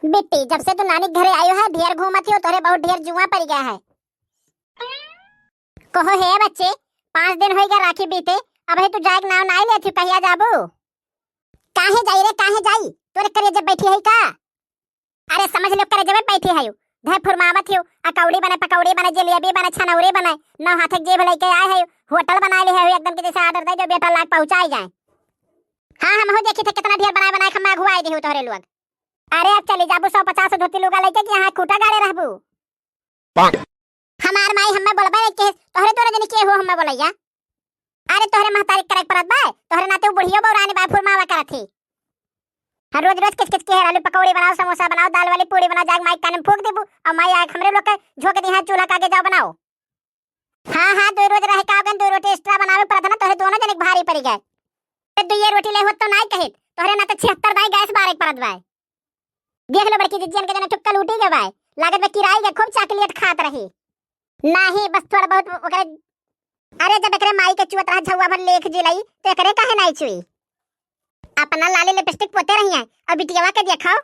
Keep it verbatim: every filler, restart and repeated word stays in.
बिट्टी, जब से तू नानी के घरे आयो है, ढेर घूमत हो, तोहरे बहुत ढेर जुआ पड़ गया है। कहो हे बच्चे, पाँच दिन होइगा राखी बीते, अबहीं तू जाए के नाव नाई लेत हो, कहिया जाबू? काहे जाई रे, काहे जाई? तोरे करेजे बैठी है का? अरे समझ लो, करेजे में बैठी है, धै फुरमावत हो, अकौड़ी बने, पकौड़ी बने, जलेबी बने, छनौरी बने, नौ हाथे के जेब लइके आए है, होटल बनाए ले है, एकदम कि जैसे order दे दो, बेटा लाके पहुँचाई जाए। हाँ, हमहू देखी थे कितना ढेर बनाए बनाए के हम अगुवाई दी हो तोहरे लोग। अरे अब चली जाबू सौ पचास धोती लुगा लइके कि यहाँ खूँटा गाड़े रहबू? हमार माई हम्मे बोलबे नहीं के, तोहरे तोरे जनी के हो हम्मे बोलैया। अरे तोहरे महतारी के करे के परत बा, तोहरे नाते उ बुढ़ियो बौरानी बा, फुरमावा करत ही। हाँ, रोज रोज किच किच के आलू पकौड़ी बनाओ, समोसा बनाओ, दाल वाली पूड़ी बनाओ, जाके माई के कान में फूँक देबू, और माई आके हमरे लोग के झोंक दी, "हाँ, चूल्हा के आगे जाओ बनाओ।" हाँ, हाँ, दो रोज रह के आओगे, दो रोटी extra बनावे परत है ना, तोहरे दोनों जने के भारी पड़ी गए। तो दुइये रोटी ले होत तो नाई कहित, तोहरे नाते छिहत्तर दाई गैस बारे के परत बा। देख लो बड़की जिज्जियन के जना चुक्का लूटी गए बाय, लागत बा किराई के खूब chocolate खात रही। नाही, बस थोड़ा बहुत ओकरे, अरे जब एकरे माई के चुअत रहा झौआ भर लेख जिलई, तो एकरे काहे नाही चुई? अपना लाली lipstick पोते रही है, और बिटियावा के देखाओ।